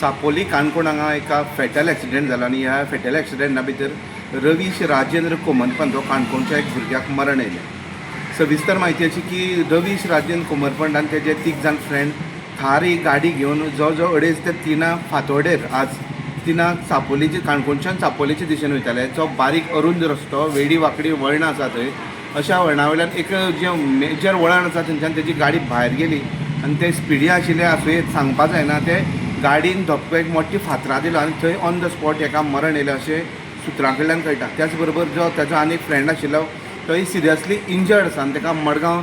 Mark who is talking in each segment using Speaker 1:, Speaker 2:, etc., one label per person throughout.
Speaker 1: चापोली काणकोण हांगा एका फेटल एक्सिडेंट जाला आनी ह्या फेटल एक्सिडेंटा भितर रवीश राजेंद्र कोमरपंत हो काणकोणच्या एक भुरग्याक मरण आयलें. सविस्तर म्हायती अशी की रवीश राजेंद्र कोमरपंत आनी तेजे तीग जाण फ्रेंड थार ही गाडी घेवन जवळ जवळ 2:30 ते 3 फांतोडेर आज 3 चापोलीचे, काणकोणच्यान चापोलीचे दिशेन वयताले. जो बारीक अरुंद रस्तो, वेडी वांकडी वळणां आसा थंय, अशा वळणा वयल्यान एक जें मेजर वळण आसा, थंयच्यान तेजी गाडी भायर गेली आनी ते स्पिडी आशिल्ले आसुयेत, सांगपा जायना, ते गाडीन धपको एक मोठी फातरा दिलो आनी थंय ऑन the spot हेका मरण येयलें अशें सुत्रां कडल्यान कळटा. त्याच बरोबर जो ताजो आनी एक फ्रेंड आशिल्लो, तोय सिरियसली इंजर्ड आसा आनी ताका मडगांव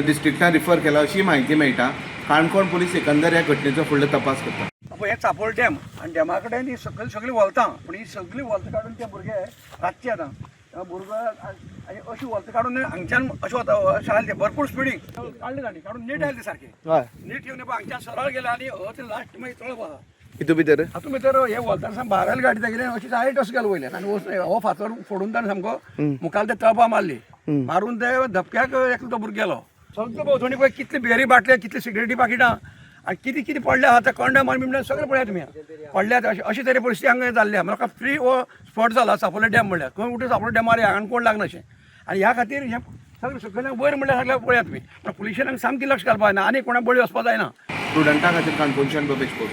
Speaker 1: डिस्ट्रिक्टान रिफर केला अशी म्हायती मेळटा. काणकोण पुलीस एकंदर ह्या घटनेचो फुडलो तपास करता.
Speaker 2: पळय, हें चापोल डॅम आनी डॅमा कडेन ही सकयल सगळीं वोलतां, पूण ही सगळीं वोलतां काडून ते भुरगे रातचे आतां भुरगो आनी अशी वोलतां काडून हांगच्यान अशें वता, अशें आयले ते भरपूर स्पिडीक काडले तांणी, काडून नीट आयले ते सारके. नीट येवन पळय, हांगच्यान सरळ गेले आनी हो ते लास्ट मागीर तळप आसा.
Speaker 1: हितू भितर.
Speaker 2: हातूंत भितर हे वोलतां सामकें भायर आयले गाडी तागेली, अशी सायड अशें गेलो वयल्यान आनी हो फातर फोडून ताणें सामको मुखार ते तळपा मारली. मारून ते धपक्याक एकलो तो भुरगो गेलो. सगळें भोंवतणी पळय, कितले बियरी बाटले, कितले सिगरेटी पाकिटां आनी कितें कितें पडल्या आहा. ते कंडम आनी बिमडम सगळें पळयात तुमी पडल्यात. अशी अशी तरी परिस्थिती हांगा जाल्ली आहा. म्हाका फ्री हो स्पॉट जाला चापोले डॅम म्हणल्यार. खंय उठून चापोले डॅमार हांगा कोण लागना अशें. आनी ह्या खातीर हें सगळें सकयल्यान वयर म्हणल्यार सगळें पळयात तुमी. पूण पुलिशेन सामकें लक्ष घालपाक जायना आनी कोणा बळी वचपाक जायना.
Speaker 1: स्टुडंटा खातीर काणकोणच्यान बबेश कोट.